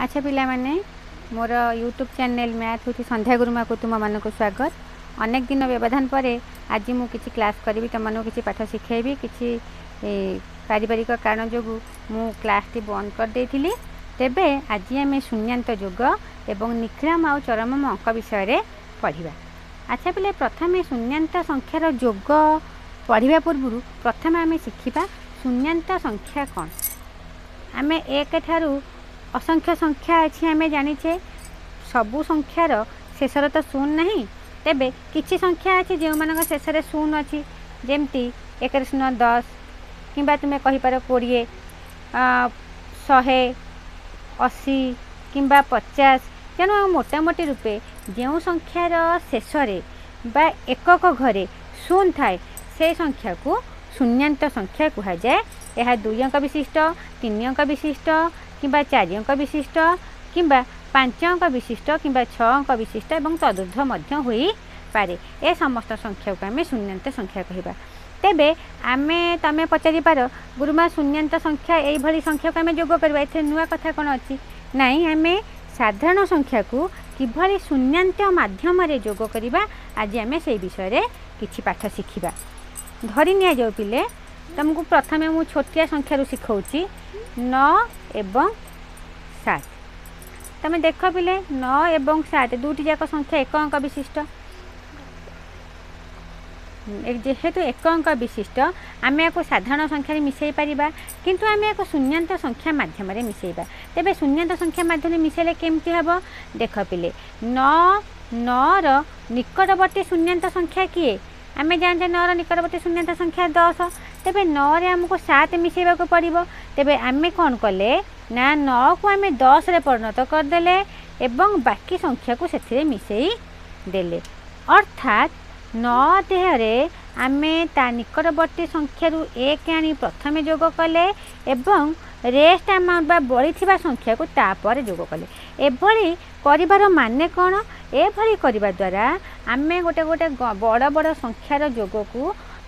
ଆଚ୍ଛା ପିଲାମାନେ, ମୋର ୟୁଟ୍ୟୁବ୍ ଚ୍ୟାନେଲ୍ ମ୍ୟାଥ୍ ହେଉଛି ସନ୍ଧ୍ୟା ଗୁରୁମାକୁ ତୁମମାନଙ୍କୁ ସ୍ୱାଗତ। ଅନେକ ଦିନ ବ୍ୟବଧାନ ପରେ ଆଜି ମୁଁ କିଛି କ୍ଲାସ୍ କରିବି, ତୁମମାନଙ୍କୁ କିଛି ପାଠ ଶିଖେଇବି। କିଛି ପାରିବାରିକ କାରଣ ଯୋଗୁଁ ମୁଁ କ୍ଲାସ୍ଟି ବନ୍ଦ କରିଦେଇଥିଲି। ତେବେ ଆଜି ଆମେ ଶୂନ୍ୟାନ୍ତ ଯୋଗ ଏବଂ ନିଖିଳମ ଆଉ ଚରମମ ଅଙ୍କ ବିଷୟରେ ପଢ଼ିବା। ଆଚ୍ଛା ପିଲେ, ପ୍ରଥମେ ଶୂନ୍ୟାନ୍ତ ସଂଖ୍ୟାର ଯୋଗ ପଢ଼ିବା ପୂର୍ବରୁ ପ୍ରଥମେ ଆମେ ଶିଖିବା ଶୂନ୍ୟାନ୍ତ ସଂଖ୍ୟା କ'ଣ। ଆମେ 1 ଠାରୁ ଅସଂଖ୍ୟ ସଂଖ୍ୟା ଅଛି, ଆମେ ଜାଣିଛେ ସବୁ ସଂଖ୍ୟାର ଶେଷରେ ତ ଶୂନ ନାହିଁ। ତେବେ କିଛି ସଂଖ୍ୟା ଅଛି ଯେଉଁମାନଙ୍କ ଶେଷରେ ଶୂନ ଅଛି, ଯେମିତି 1 0 10, କିମ୍ବା ତୁମେ କହିପାର 20, 100, 80 କିମ୍ବା 50। ତେଣୁ ମୋଟାମୋଟି ରୂପେ ଯେଉଁ ସଂଖ୍ୟାର ଶେଷରେ ବା ଏକକ ଘରେ ଶୂନ ଥାଏ, ସେ ସଂଖ୍ୟାକୁ ଶୂନ୍ୟାନ୍ତ ସଂଖ୍ୟା କୁହାଯାଏ। ଏହା 2 ଅଙ୍କ ବିଶିଷ୍ଟ, 3 ଅଙ୍କ ବିଶିଷ୍ଟ କିମ୍ବା 4 ଅଙ୍କ ବିଶିଷ୍ଟ କିମ୍ବା 5 ଅଙ୍କ ବିଶିଷ୍ଟ କିମ୍ବା 6 ଅଙ୍କ ବିଶିଷ୍ଟ ଏବଂ ତଦୁର୍ଦ୍ଧ୍ୱ ମଧ୍ୟ ହୋଇପାରେ। ଏ ସମସ୍ତ ସଂଖ୍ୟାକୁ ଆମେ ଶୂନ୍ୟାନ୍ତ ସଂଖ୍ୟା କହିବା। ତେବେ ଆମେ ତମେ ପଚାରିପାର, ଗୁରୁମା, ଶୂନ୍ୟାନ୍ତ ସଂଖ୍ୟା ଏଇଭଳି ସଂଖ୍ୟାକୁ ଆମେ ଯୋଗ କରିବା, ଏଥିରେ ନୂଆ କଥା କ'ଣ ଅଛି? ନାଇଁ, ଆମେ ସାଧାରଣ ସଂଖ୍ୟାକୁ କିଭଳି ଶୂନ୍ୟାନ୍ତ ମାଧ୍ୟମରେ ଯୋଗ କରିବା, ଆଜି ଆମେ ସେଇ ବିଷୟରେ କିଛି ପାଠ ଶିଖିବା। ଧରି ନିଆଯାଉ ପିଲେ, ତୁମକୁ ପ୍ରଥମେ ମୁଁ ଛୋଟିଆ ସଂଖ୍ୟାରୁ ଶିଖଉଛି, 9 ଏବଂ 7। ତମେ ଦେଖ ପିଲେ, 9 ଏବଂ 7 ଦୁଇଟି ଯାକ ସଂଖ୍ୟା ଏକ ଅଙ୍କ ବିଶିଷ୍ଟ। ଯେହେତୁ ଏକ ଅଙ୍କ ବିଶିଷ୍ଟ, ଆମେ ଏହାକୁ ସାଧାରଣ ସଂଖ୍ୟାରେ ମିଶାଇ ପାରିବା, କିନ୍ତୁ ଆମେ ଏହାକୁ ଶୂନ୍ୟାନ୍ତ ସଂଖ୍ୟା ମାଧ୍ୟମରେ ମିଶାଇବା। ତେବେ ଶୂନ୍ୟାନ୍ତ ସଂଖ୍ୟା ମାଧ୍ୟମରେ ମିଶାଇଲେ କେମିତି ହେବ? ଦେଖ ପିଲେ, 9, 9ର ନିକଟବର୍ତ୍ତୀ ଶୂନ୍ୟାନ୍ତ ସଂଖ୍ୟା କିଏ? ଆମେ ଜାଣିଛେ 9ର ନିକଟବର୍ତ୍ତୀ ଶୂନ୍ୟାନ୍ତ ସଂଖ୍ୟା 10। ତେବେ 9ରେ ଆମକୁ 7 ମିଶାଇବାକୁ ପଡ଼ିବ। ତେବେ ଆମେ କ'ଣ କଲେ ନା, 9କୁ ଆମେ 10ରେ ପରିଣତ କରିଦେଲେ ଏବଂ ବାକି ସଂଖ୍ୟାକୁ ସେଥିରେ ମିଶାଇ ଦେଲେ। ଅର୍ଥାତ୍ 9 ଦେହରେ ଆମେ ତା ନିକଟବର୍ତ୍ତୀ ସଂଖ୍ୟାରୁ 1 ଆଣି ପ୍ରଥମେ ଯୋଗ କଲେ ଏବଂ ରେଷ୍ଟ ଆମାଉଣ୍ଟ ବା ବଳିଥିବା ସଂଖ୍ୟାକୁ ତାପରେ ଯୋଗ କଲେ। ଏଭଳି କରିବାର ମାନେ କ'ଣ? ଏଭଳି କରିବା ଦ୍ୱାରା ଆମେ ଗୋଟେ ଗୋଟେ ବଡ଼ ବଡ଼ ସଂଖ୍ୟାର ଯୋଗକୁ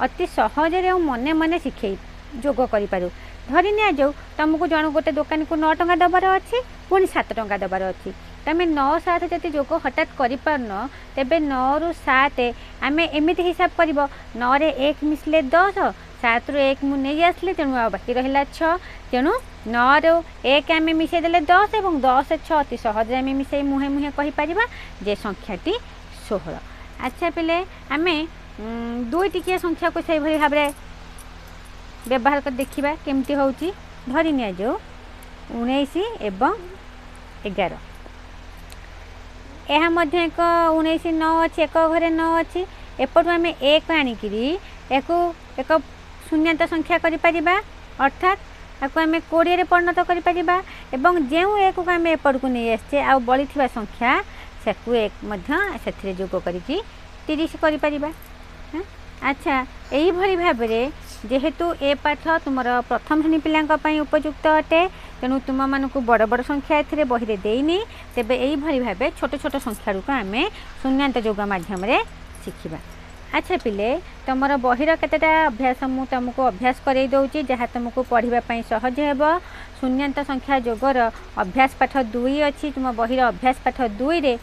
ଅତି ସହଜରେ ଆଉ ମନେ ମନେ ଶିଖେଇ ଯୋଗ କରିପାରୁ। ଧରି ନିଆଯାଉ ତୁମକୁ ଜଣ ଗୋଟେ ଦୋକାନୀକୁ 9 ଟଙ୍କା ଦେବାର ଅଛି, ପୁଣି 7 ଟଙ୍କା ଦେବାର ଅଛି। ତୁମେ 9 7 ଯଦି ଯୋଗ ହଠାତ୍ କରିପାରୁନ, ତେବେ 9ରୁ 7 ଆମେ ଏମିତି ହିସାବ କରିବ, 9ରେ 1 ମିଶିଲେ 10, 7ରୁ 1 ମୁଁ ନେଇ ଆସିଲି, ତେଣୁ ଆଉ ବାକି ରହିଲା 6। ତେଣୁ 9ରୁ 1 ଆମେ ମିଶାଇ ଦେଲେ 10 ଏବଂ 10 6 ଅତି ସହଜରେ ଆମେ ମିଶାଇ ମୁହେଁ ମୁହେଁ କହିପାରିବା ଯେ ସଂଖ୍ୟାଟି 16। ଆଚ୍ଛା ପିଲେ, ଆମେ 2 ଟିକିଆ ସଂଖ୍ୟାକୁ ସେଇଭଳି ଭାବରେ ବ୍ୟବହାର କରି ଦେଖିବା କେମିତି ହେଉଛି। ଧରି ନିଆଯାଉ 19 ଏବଂ 11, ଏହା ମଧ୍ୟ ଏକ 19 9 ଅଛି, ଏକ ଘରେ 9 ଅଛି। ଏପଟୁ ଆମେ 1 ଆଣିକିରି ଏହାକୁ ଏକ ଶୂନ୍ୟାନ୍ତ ସଂଖ୍ୟା କରିପାରିବା, ଅର୍ଥାତ୍ ତାକୁ ଆମେ 20ରେ ପରିଣତ କରିପାରିବା ଏବଂ ଯେଉଁ 1କୁ ଆମେ ଏପଟକୁ ନେଇ ଆସିଛେ ଆଉ ବଳିଥିବା ସଂଖ୍ୟା ସେକୁ 1 ମଧ୍ୟ ସେଥିରେ ଯୋଗ କରିକି 30 କରିପାରିବା। ଆଚ୍ଛା, ଏଇଭଳି ଭାବରେ ଯେହେତୁ ଏ ପାଠ ତୁମର ପ୍ରଥମ ଶ୍ରେଣୀ ପିଲାଙ୍କ ପାଇଁ ଉପଯୁକ୍ତ ଅଟେ, ତେଣୁ ତୁମମାନଙ୍କୁ ବଡ଼ ବଡ଼ ସଂଖ୍ୟା ଏଥିରେ ବହିରେ ଦେଇନି। ତେବେ ଏଇଭଳି ଭାବେ ଛୋଟ ଛୋଟ ସଂଖ୍ୟାଗୁଡ଼ିକୁ ଆମେ ଶୂନ୍ୟାନ୍ତ ଯୋଗ ମାଧ୍ୟମରେ ଶିଖିବା। ଆଚ୍ଛା ପିଲେ, ତୁମର ବହିର କେତେଟା ଅଭ୍ୟାସ ମୁଁ ତୁମକୁ ଅଭ୍ୟାସ କରାଇ ଦେଉଛି, ଯାହା ତୁମକୁ ପଢ଼ିବା ପାଇଁ ସହଜ ହେବ। ଶୂନ୍ୟାନ୍ତ ସଂଖ୍ୟା ଯୋଗର ଅଭ୍ୟାସ ପାଠ 2 ଅଛି। ତୁମ ବହିର ଅଭ୍ୟାସ ପାଠ 2ରେ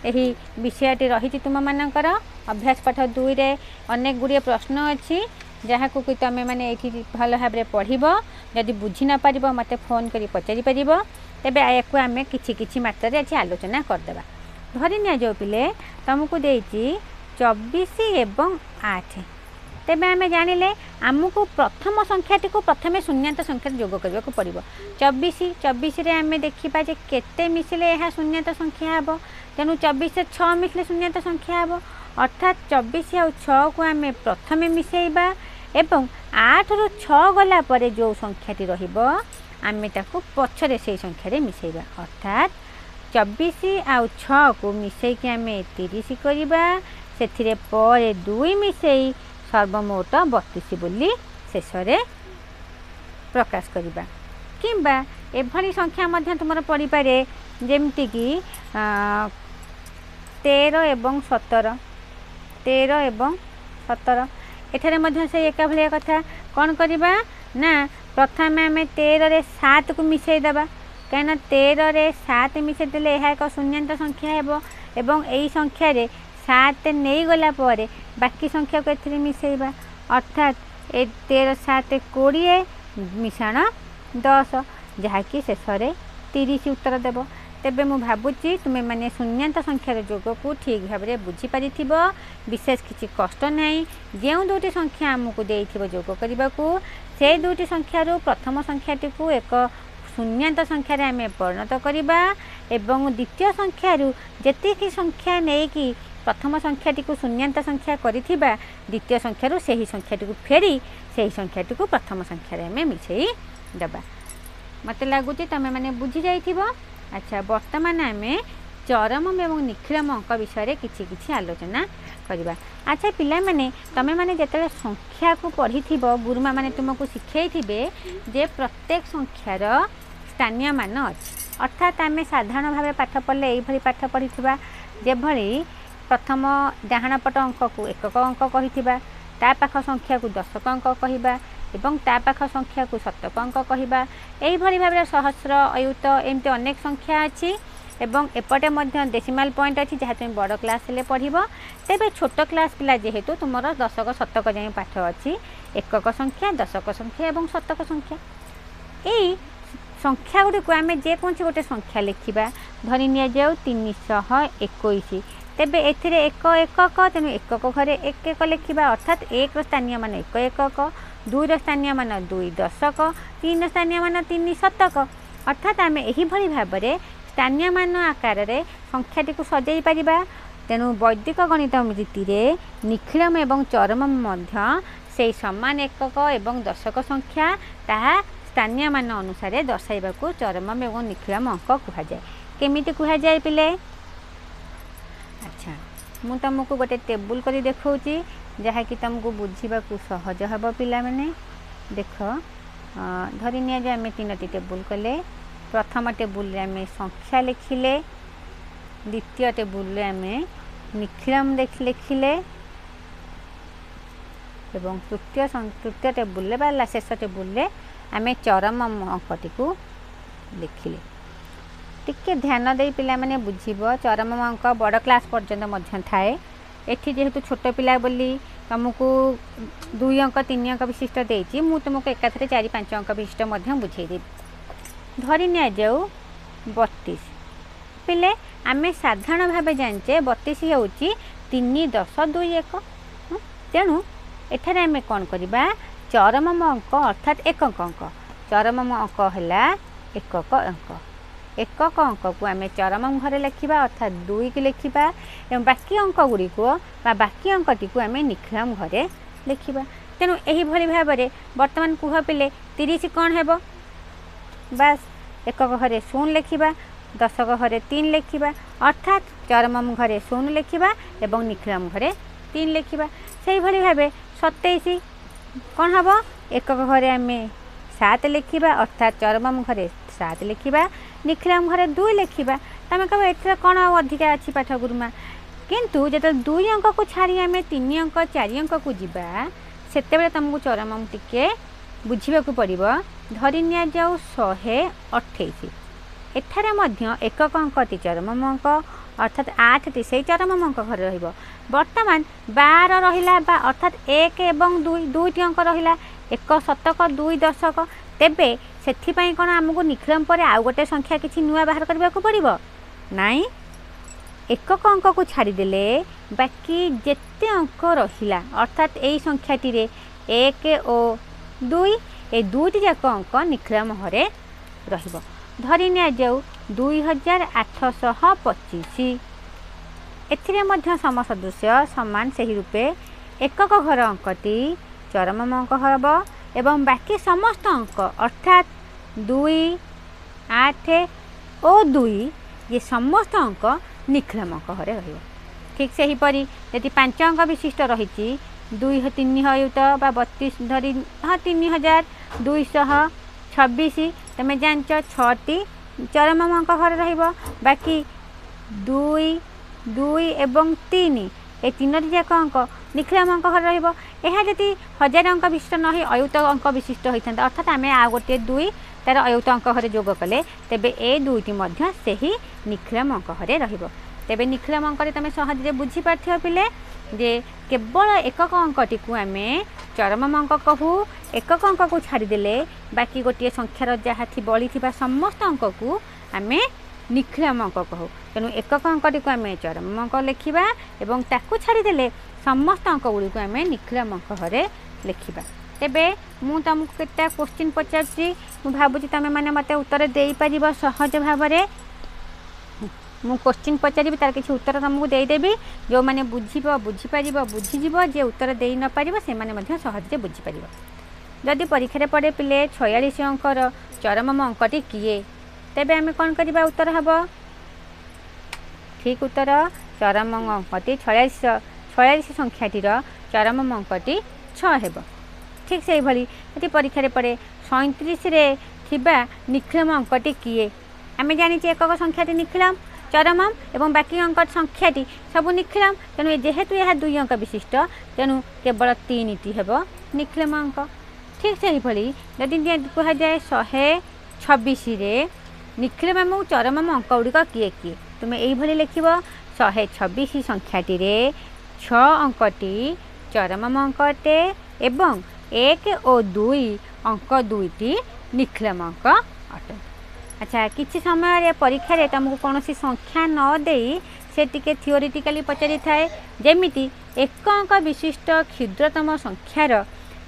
ଏହି ବିଷୟଟି ରହିଛି। ତୁମମାନଙ୍କର ଅଭ୍ୟାସ ପାଠ 2ରେ ଅନେକ ଗୁଡ଼ିଏ ପ୍ରଶ୍ନ ଅଛି, ଯାହାକୁ କି ତୁମେ ମାନେ ଏଇଠି ଭଲ ଭାବରେ ପଢ଼ିବ। ଯଦି ବୁଝି ନ ପାରିବ, ମୋତେ ଫୋନ୍ କରି ପଚାରି ପାରିବ। ତେବେ ଏହାକୁ ଆମେ କିଛି କିଛି ମାତ୍ରାରେ ଆଜି ଆଲୋଚନା କରିଦେବା। ଧରି ନିଆଯାଉ ପିଲେ, ତୁମକୁ ଦେଇଛି 24 ଏବଂ 8। ତେବେ ଆମେ ଜାଣିଲେ ଆମକୁ ପ୍ରଥମ ସଂଖ୍ୟାଟିକୁ ପ୍ରଥମେ ଶୂନ୍ୟାନ୍ତ ସଂଖ୍ୟାରେ ଯୋଗ କରିବାକୁ ପଡ଼ିବ। 24, 24ରେ ଆମେ ଦେଖିବା ଯେ କେତେ ମିଶିଲେ ଏହା ଶୂନ୍ୟାନ୍ତ ସଂଖ୍ୟା ହେବ। ତେଣୁ 24ରେ 6 ମିଶିଲେ ଶୂନ୍ୟାନ୍ତ ସଂଖ୍ୟା ହେବ। ଅର୍ଥାତ୍ 24 ଆଉ 6କୁ ଆମେ ପ୍ରଥମେ ମିଶାଇବା ଏବଂ 8ରୁ 6 ଗଲା ପରେ ଯେଉଁ ସଂଖ୍ୟାଟି ରହିବ, ଆମେ ତାକୁ ପଛରେ ସେଇ ସଂଖ୍ୟାରେ ମିଶାଇବା। ଅର୍ଥାତ୍ 24 ଆଉ 6କୁ ମିଶାଇକି ଆମେ 30 କରିବା, ସେଥିରେ ପରେ 2 ମିଶାଇ ସର୍ବମୋଟ 32 ବୋଲି ଶେଷରେ ପ୍ରକାଶ କରିବା। କିମ୍ବା ଏଭଳି ସଂଖ୍ୟା ମଧ୍ୟ ତୁମର ପଡ଼ିପାରେ, ଯେମିତିକି 13 ଏବଂ 17। 13 ଏବଂ 17, ଏଠାରେ ମଧ୍ୟ ସେଇ ଏକା ଭଳିଆ କଥା। କ'ଣ କରିବା ନା, ପ୍ରଥମେ ଆମେ 13ରେ 7କୁ ମିଶାଇ ଦେବା। କାହିଁକିନା 13ରେ 7 ମିଶାଇ ଦେଲେ ଏହା ଏକ ଶୂନ୍ୟାନ୍ତ ସଂଖ୍ୟା ହେବ ଏବଂ ଏହି ସଂଖ୍ୟାରେ 7 ନେଇଗଲା ପରେ ବାକି ସଂଖ୍ୟାକୁ ଏଥିରେ ମିଶାଇବା, ଅର୍ଥାତ୍ ଏ 13 7 20 ମିଶାଣ 10, ଯାହାକି ଶେଷରେ 30 ଉତ୍ତର ଦେବ। ତେବେ ମୁଁ ଭାବୁଛି ତୁମେମାନେ ଶୂନ୍ୟାନ୍ତ ସଂଖ୍ୟାର ଯୋଗକୁ ଠିକ୍ ଭାବରେ ବୁଝିପାରିଥିବ। ବିଶେଷ କିଛି କଷ୍ଟ ନାହିଁ। ଯେଉଁ ଦୁଇଟି ସଂଖ୍ୟା ଆମକୁ ଦେଇଥିବ ଯୋଗ କରିବାକୁ, ସେ ଦୁଇଟି ସଂଖ୍ୟାରୁ ପ୍ରଥମ ସଂଖ୍ୟାଟିକୁ ଏକ ଶୂନ୍ୟାନ୍ତ ସଂଖ୍ୟାରେ ଆମେ ପରିଣତ କରିବା ଏବଂ ଦ୍ୱିତୀୟ ସଂଖ୍ୟାରୁ ଯେତିକି ସଂଖ୍ୟା ନେଇକି ପ୍ରଥମ ସଂଖ୍ୟାଟିକୁ ଶୂନ୍ୟାନ୍ତ ସଂଖ୍ୟା କରିଥିବା, ଦ୍ୱିତୀୟ ସଂଖ୍ୟାରୁ ସେହି ସଂଖ୍ୟାଟିକୁ ଫେରି ସେହି ସଂଖ୍ୟାଟିକୁ ପ୍ରଥମ ସଂଖ୍ୟାରେ ଆମେ ମିଶାଇ ଦେବା। ମୋତେ ଲାଗୁଛି ତୁମେମାନେ ବୁଝି ଯାଇଥିବ। ଆଚ୍ଛା, ବର୍ତ୍ତମାନ ଆମେ ଚରମ ଏବଂ ନିଖିଳମ ଅଙ୍କ ବିଷୟରେ କିଛି କିଛି ଆଲୋଚନା କରିବା। ଆଚ୍ଛା ପିଲାମାନେ, ତୁମେମାନେ ଯେତେବେଳେ ସଂଖ୍ୟାକୁ ପଢ଼ିଥିବ, ଗୁରୁମାମାନେ ତୁମକୁ ଶିଖେଇଥିବେ ଯେ ପ୍ରତ୍ୟେକ ସଂଖ୍ୟାର ସ୍ଥାନୀୟ ମାନ ଅଛି। ଅର୍ଥାତ୍ ଆମେ ସାଧାରଣ ଭାବେ ପାଠ ପଢ଼ିଲେ ଏଇଭଳି ପାଠ ପଢ଼ିଥିବା, ଯେଭଳି ପ୍ରଥମ ଡାହାଣ ପଟ ଅଙ୍କକୁ ଏକକ ଅଙ୍କ କହିଥିବା, ତା ପାଖ ସଂଖ୍ୟାକୁ ଦଶକ ଅଙ୍କ କହିବା ଏବଂ ତା ପାଖ ସଂଖ୍ୟାକୁ ଶତକ ଅଙ୍କ କହିବା। ଏଇଭଳି ଭାବରେ ସହସ୍ର, ଅୟୁତ ଏମିତି ଅନେକ ସଂଖ୍ୟା ଅଛି ଏବଂ ଏପଟେ ମଧ୍ୟ ଡେସିମାଲ୍ ପଏଣ୍ଟ ଅଛି, ଯାହା ତୁମେ ବଡ଼ କ୍ଲାସ୍ ହେଲେ ପଢ଼ିବ। ତେବେ ଛୋଟ କ୍ଲାସ୍ ପିଲା ଯେହେତୁ ତୁମର ଦଶକ ଶତକ ଯାଏଁ ପାଠ ଅଛି, ଏକକ ସଂଖ୍ୟା, ଦଶକ ସଂଖ୍ୟା ଏବଂ ଶତକ ସଂଖ୍ୟା। ଏଇ ସଂଖ୍ୟା ଗୁଡ଼ିକୁ ଆମେ ଯେକୌଣସି ଗୋଟେ ସଂଖ୍ୟା ଲେଖିବା, ଧରି ନିଆଯାଉ 321। ତେବେ ଏଥିରେ ଏକ ଏକକ, ତେଣୁ ଏକକ ଘରେ ଏକ ଏକ ଲେଖିବା, ଅର୍ଥାତ୍ 1ର ସ୍ଥାନୀୟ ମାନ 1 ଏକକ, 2ର ସ୍ଥାନୀୟ ମାନ 2 ଦଶକ, 3ର ସ୍ଥାନୀୟ ମାନ 3 ଶତକ। ଅର୍ଥାତ୍ ଆମେ ଏହିଭଳି ଭାବରେ ସ୍ଥାନୀୟ ମାନ ଆକାରରେ ସଂଖ୍ୟାଟିକୁ ସଜାଇ ପାରିବା। ତେଣୁ ବୈଦିକ ଗଣିତ ରୀତିରେ ନିଖିଳମ ଏବଂ ଚରମ ମଧ୍ୟ ସେଇ ସମାନ ଏକକ ଏବଂ ଦଶକ ସଂଖ୍ୟା, ତାହା ସ୍ଥାନୀୟ ମାନ ଅନୁସାରେ ଦର୍ଶାଇବାକୁ ଚରମ ଏବଂ ନିଖିଳମ ଅଙ୍କ କୁହାଯାଏ। କେମିତି କୁହାଯାଏ ପିଲେ? ଆଚ୍ଛା, ମୁଁ ତୁମକୁ ଗୋଟେ ଟେବୁଲ୍ କରି ଦେଖାଉଛି, ଯାହାକି ତୁମକୁ ବୁଝିବାକୁ ସହଜ ହେବ। ପିଲାମାନେ ଦେଖ, ଧରି ନିଆଯାଉ ଆମେ 3ଟି ଟେବୁଲ୍ କଲେ। ପ୍ରଥମ ଟେବୁଲ୍ରେ ଆମେ ସଂଖ୍ୟା ଲେଖିଲେ, ଦ୍ୱିତୀୟ ଟେବୁଲ୍ରେ ଆମେ ନିଖିଳମ ଲେଖିଲେ ଏବଂ ତୃତୀୟ ଟେବୁଲ୍ରେ ବା ଶେଷ ଟେବୁଲ୍ରେ ଆମେ ଚରମ ଅଙ୍କଟିକୁ ଲେଖିଲେ। ଟିକେ ଧ୍ୟାନ ଦେଇ ପିଲାମାନେ ବୁଝିବ, ଚରମ ଅଙ୍କ ବଡ଼ କ୍ଲାସ୍ ପର୍ଯ୍ୟନ୍ତ ମଧ୍ୟ ଥାଏ। ଏଠି ଯେହେତୁ ଛୋଟ ପିଲା ବୋଲି ତୁମକୁ 2 ଅଙ୍କ 3 ଅଙ୍କ ବିଶିଷ୍ଟ ଦେଇଛି, ମୁଁ ତୁମକୁ ଏକାଥରେ 4 5 ଅଙ୍କ ବିଶିଷ୍ଟ ମଧ୍ୟ ବୁଝେଇଦେବି। ଧରି ନିଆଯାଉ 32। ପିଲେ ଆମେ ସାଧାରଣ ଭାବେ ଜାଣିଛେ 32 ହେଉଛି 3 10 2 1। ତେଣୁ ଏଠାରେ ଆମେ କ'ଣ କରିବା, ଚରମ ଅଙ୍କ ଅର୍ଥାତ୍ ଏକକ ଅଙ୍କ, ଚରମ ଅଙ୍କ ହେଲା ଏକକ ଅଙ୍କ। ଏକକ ଅଙ୍କକୁ ଆମେ ଚରମ ଘରେ ଲେଖିବା, ଅର୍ଥାତ୍ 2କୁ ଲେଖିବା ଏବଂ ବାକି ଅଙ୍କ ଗୁଡ଼ିକୁ ବା ବାକି ଅଙ୍କଟିକୁ ଆମେ ନିଖିଳମ ଘରେ ଲେଖିବା। ତେଣୁ ଏହିଭଳି ଭାବରେ ବର୍ତ୍ତମାନ କୁହ ପିଲେ 30 କ'ଣ ହେବ? ବାସ୍, ଏକକ ଘରେ 0 ଲେଖିବା, ଦଶକ ଘରେ 3 ଲେଖିବା, ଅର୍ଥାତ୍ ଚରମ ଘରେ 0 ଲେଖିବା ଏବଂ ନିଖିଳମ ଘରେ 3 ଲେଖିବା। ସେଇଭଳି ଭାବେ 27 କ'ଣ ହେବ? ଏକକ ଘରେ ଆମେ 7 ଲେଖିବା, ଅର୍ଥାତ୍ ଚରମ ଘରେ 7 ଲେଖିବା, ନିଖିଳମ ଘରେ 2 ଲେଖିବା। ତୁମେ କହିବ ଏଥିରେ କ'ଣ ଆଉ ଅଧିକା ଅଛି ପାଠ ଗୁରୁମା? କିନ୍ତୁ ଯେତେବେଳେ 2 ଅଙ୍କକୁ ଛାଡ଼ି ଆମେ 3 ଅଙ୍କ 4 ଅଙ୍କକୁ ଯିବା, ସେତେବେଳେ ତୁମକୁ ଚରମ ଟିକେ ବୁଝିବାକୁ ପଡ଼ିବ। ଧରି ନିଆଯାଉ 128। ଏଠାରେ ମଧ୍ୟ ଏକକ ଅଙ୍କଟି ଚରମ ଅଙ୍କ, ଅର୍ଥାତ୍ 8ଟି ସେଇ ଚରମ ଅଙ୍କ ଘରେ ରହିବ। ବର୍ତ୍ତମାନ 12 ରହିଲା ବା ଅର୍ଥାତ୍ 1 ଏବଂ 2, 2ଟି ଅଙ୍କ ରହିଲା, 1 ଶତକ 2 ଦଶକ। ତେବେ ସେଥିପାଇଁ କ'ଣ ଆମକୁ ନିଖିଳମ ପରେ ଆଉ ଗୋଟେ ସଂଖ୍ୟା କିଛି ନୂଆ ବାହାର କରିବାକୁ ପଡ଼ିବ? ନାଇଁ, ଏକକ ଅଙ୍କକୁ ଛାଡ଼ିଦେଲେ ବାକି ଯେତେ ଅଙ୍କ ରହିଲା, ଅର୍ଥାତ୍ ଏଇ ସଂଖ୍ୟାଟିରେ 1 ଓ 2, ଏ 2ଟି ଯାକ ଅଙ୍କ ନିଖିଳମ ଘରେ ରହିବ। ଧରି ନିଆଯାଉ 2825। ଏଥିରେ ମଧ୍ୟ ସମସଦୃଶ୍ୟ ସମାନ ସେହି ରୂପେ ଏକକ ଘର ଅଙ୍କଟି ଚରମ ଅଙ୍କ ହେବ ଏବଂ ବାକି ସମସ୍ତ ଅଙ୍କ ଅର୍ଥାତ୍ 2, 8 ଓ 2, ଇଏ ସମସ୍ତ ଅଙ୍କ ନିଖିଳମ ଅଙ୍କ ଘରେ ରହିବ। ଠିକ୍ ସେହିପରି ଯଦି 5 ଅଙ୍କ ବିଶିଷ୍ଟ ରହିଛି, 2 3 ଅୟୁତ ବା 32 ଧରି, ହଁ, 3226, ତୁମେ ଜାଣିଛ 6ଟି ଚରମ ଅଙ୍କ ଘରେ ରହିବ, ବାକି 2, 2 ଏବଂ 3 ଏ 3ଟି ଯାକ ଅଙ୍କ ନିଖିଳମ ଅଙ୍କ ଘରେ ରହିବ। ଏହା ଯଦି 1000 ଅଙ୍କ ବିଶିଷ୍ଟ ନ ହୋଇ ଅୟୁତ ଅଙ୍କ ବିଶିଷ୍ଟ ହୋଇଥାନ୍ତା, ଅର୍ଥାତ୍ ଆମେ ଆଉ ଗୋଟିଏ 2 ତାର ଅୟୁତ ଅଙ୍କ ଘରେ ଯୋଗ କଲେ ତେବେ ଏ ଦୁଇଟି ମଧ୍ୟ ସେହି ନିଖିଳମ ଅଙ୍କ ଘରେ ରହିବ। ତେବେ ନିଖିଳମ ଅଙ୍କରେ ତୁମେ ସହଜରେ ବୁଝିପାରୁଥିବ ପିଲେ ଯେ କେବଳ ଏକକ ଅଙ୍କଟିକୁ ଆମେ ଚରମମ ଅଙ୍କ କହୁ। ଏକକ ଅଙ୍କକୁ ଛାଡ଼ିଦେଲେ ବାକି ଗୋଟିଏ ସଂଖ୍ୟାର ଯାହା ବଳିଥିବା ସମସ୍ତ ଅଙ୍କକୁ ଆମେ ନିଖିଳମ ଅଙ୍କ କହୁ। ତେଣୁ ଏକକ ଅଙ୍କଟିକୁ ଆମେ ଚରମ ଅଙ୍କ ଲେଖିବା ଏବଂ ତାକୁ ଛାଡ଼ିଦେଲେ ସମସ୍ତ ଅଙ୍କ ଗୁଡ଼ିକୁ ଆମେ ନିଖିଳମ ଅଙ୍କ ଘରେ ଲେଖିବା। ତେବେ ମୁଁ ତୁମକୁ କେତେଟା କୋଶ୍ଚିନ୍ ପଚାରୁଛି, ମୁଁ ଭାବୁଛି ତୁମେମାନେ ମୋତେ ଉତ୍ତର ଦେଇପାରିବ ସହଜ ଭାବରେ। ମୁଁ କୋଶ୍ଚିନ୍ ପଚାରିବି, ତାର କିଛି ଉତ୍ତର ତୁମକୁ ଦେଇଦେବି। ଯେଉଁମାନେ ବୁଝିବ ବୁଝିପାରିବ ବୁଝିଯିବ, ଯିଏ ଉତ୍ତର ଦେଇ ନପାରିବ ସେମାନେ ମଧ୍ୟ ସହଜରେ ବୁଝିପାରିବ। ଯଦି ପରୀକ୍ଷାରେ ପଡ଼େ ପିଲେ 46 ଅଙ୍କର ଚରମମ ଅଙ୍କଟି କିଏ, ତେବେ ଆମେ କ'ଣ କରିବା? ଉତ୍ତର ହେବ ଠିକ୍ ଉତ୍ତର ଚରମ ଅଙ୍କଟି 46 ସଂଖ୍ୟାଟିର ଚରମମ ଅଙ୍କଟି 6 ହେବ। ଠିକ୍ ସେହିଭଳି ଯଦି ପରୀକ୍ଷାରେ ପଡ଼େ 37ରେ ଥିବା ନିଖିଳମ ଅଙ୍କଟି କିଏ, ଆମେ ଜାଣିଛେ ଏକକ ସଂଖ୍ୟାଟି ନିଖିଳମ ଚରମମ ଏବଂ ବାକି ଅଙ୍କ ସଂଖ୍ୟାଟି ସବୁ ନିଖିଳମ। ତେଣୁ ଯେହେତୁ ଏହା 2 ଅଙ୍କ ବିଶିଷ୍ଟ, ତେଣୁ କେବଳ 3ଟି ହେବ ନିଖିଳମ ଅଙ୍କ। ଠିକ୍ ସେହିଭଳି ଯଦି କୁହାଯାଏ 126ରେ ନିଖିଳମ ଏବଂ ଚରମମ ଅଙ୍କ ଗୁଡ଼ିକ କିଏ କିଏ, ତୁମେ ଏଇଭଳି ଲେଖିବ 126 ସଂଖ୍ୟାଟିରେ 6 ଅଙ୍କଟି ଚରମମ ଅଙ୍କ ଅଟେ ଏବଂ 1 ଓ 2 ଅଙ୍କ ଦୁଇଟି ନିଖିଳମ ଅଙ୍କ ଅଟନ୍ତି। ଆଚ୍ଛା, କିଛି ସମୟରେ ପରୀକ୍ଷାରେ ତୁମକୁ କୌଣସି ସଂଖ୍ୟା ନ ଦେଇ ସେ ଟିକେ ଥିଓରିଟିକାଲି ପଚାରିଥାଏ, ଯେମିତି ଏକ ଅଙ୍କ ବିଶିଷ୍ଟ କ୍ଷୁଦ୍ରତମ ସଂଖ୍ୟାର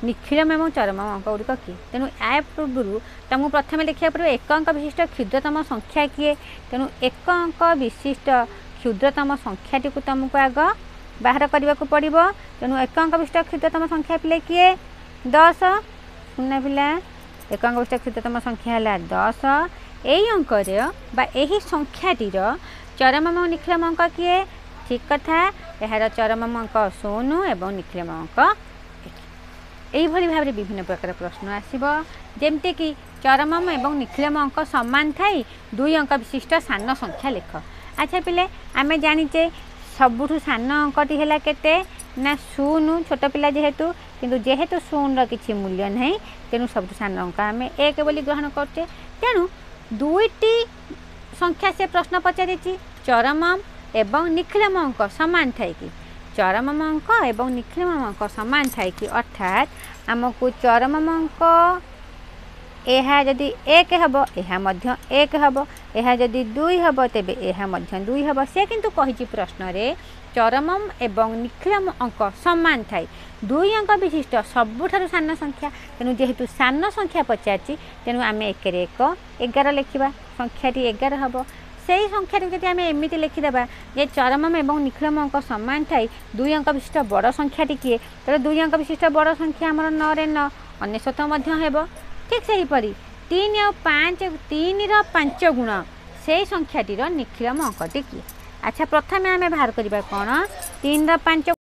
ନିଖିଳମ ଏବଂ ଚରମ ଅଙ୍କ ଗୁଡ଼ିକ କିଏ। ତେଣୁ ୟା ପୂର୍ବରୁ ତୁମକୁ ପ୍ରଥମେ ଲେଖିବାକୁ ପଡ଼ିବ ଏକ ଅଙ୍କ ବିଶିଷ୍ଟ କ୍ଷୁଦ୍ରତମ ସଂଖ୍ୟା କିଏ। ତେଣୁ ଏକ ଅଙ୍କ ବିଶିଷ୍ଟ କ୍ଷୁଦ୍ରତମ ସଂଖ୍ୟାଟିକୁ ତୁମକୁ ଆଗ ବାହାର କରିବାକୁ ପଡ଼ିବ। ତେଣୁ ଏକ ଅଙ୍କ ବିଶିଷ୍ଟ କ୍ଷୁଦ୍ରତମ ସଂଖ୍ୟା ପିଲେ କିଏ? 10। ଶୁଣ ପିଲା, ଏକ ଅଙ୍କ ବିଶିଷ୍ଟ କ୍ଷୁଦ୍ରତମ ସଂଖ୍ୟା ହେଲା 10। ଏଇ ଅଙ୍କର ବା ଏହି ସଂଖ୍ୟାଟିର ଚରମମ ନିଖିଳମ ଅଙ୍କ କିଏ? ଠିକ୍ କଥା, ଏହାର ଚରମମ ଅଙ୍କ 0 ଏବଂ ନିଖିଳମ ଅଙ୍କ 1। ଏଇଭଳି ଭାବରେ ବିଭିନ୍ନ ପ୍ରକାର ପ୍ରଶ୍ନ ଆସିବ, ଯେମିତିକି ଚରମମ ଏବଂ ନିଖିଳମ ଅଙ୍କ ସମାନ ଥାଇ 2 ଅଙ୍କ ବିଶିଷ୍ଟ ସାନ ସଂଖ୍ୟା ଲେଖ। ଆଚ୍ଛା ପିଲେ, ଆମେ ଜାଣିଛେ ସବୁଠୁ ସାନ ଅଙ୍କଟି ହେଲା କେତେ ନା 0, ଛୋଟ ପିଲା ଯେହେତୁ, କିନ୍ତୁ ଯେହେତୁ 0ର କିଛି ମୂଲ୍ୟ ନାହିଁ ତେଣୁ ସବୁଠୁ ସାନ ଅଙ୍କ ଆମେ 1 ବୋଲି ଗ୍ରହଣ କରୁଛେ। ତେଣୁ ଦୁଇଟି ସଂଖ୍ୟା ସେ ପ୍ରଶ୍ନ ପଚାରିଛି, ଚରମମ ଏବଂ ନିଖିଳମ ଅଙ୍କ ସମାନ ଥାଇକି, ଚରମମ ଅଙ୍କ ଏବଂ ନିଖିଳମ ଅଙ୍କ ସମାନ ଥାଇକି, ଅର୍ଥାତ୍ ଆମକୁ ଚରମମ ଅଙ୍କ ଏହା ଯଦି 1 ହେବ ଏହା ମଧ୍ୟ 1 ହେବ, ଏହା ଯଦି 2 ହେବ ତେବେ ଏହା ମଧ୍ୟ 2 ହେବ। ସେ କିନ୍ତୁ କହିଛି ପ୍ରଶ୍ନରେ ଚରମମ ଏବଂ ନିଖିଳମ ଅଙ୍କ ସମାନ ଥାଇ 2 ଅଙ୍କ ବିଶିଷ୍ଟ ସବୁଠାରୁ ସାନ ସଂଖ୍ୟା। ତେଣୁ ଯେହେତୁ ସାନ ସଂଖ୍ୟା ପଚାରିଛି ତେଣୁ ଆମେ 1ରେ 1 11 ଲେଖିବା, ସଂଖ୍ୟାଟି 11 ହେବ। ସେଇ ସଂଖ୍ୟାଟିକୁ ଯଦି ଆମେ ଏମିତି ଲେଖିଦେବା ଯେ ଚରମମ ଏବଂ ନିଖିଳମ ଅଙ୍କ ସମାନ ଥାଇ 2 ଅଙ୍କ ବିଶିଷ୍ଟ ବଡ଼ ସଂଖ୍ୟାଟି କିଏ, ତେବେ 2 ଅଙ୍କ ବିଶିଷ୍ଟ ବଡ଼ ସଂଖ୍ୟା ଆମର 9ରେ 9 99 ମଧ୍ୟ ହେବ। ଠିକ୍ ସେହିପରି 3 ଆଉ 5, 3ର 5 ଗୁଣ ସେଇ ସଂଖ୍ୟାଟିର ନିଖିଳମ ଅଙ୍କଟି କିଏ। ଆଚ୍ଛା, ପ୍ରଥମେ ଆମେ ବାହାର କରିବା କ'ଣ? 3ର 5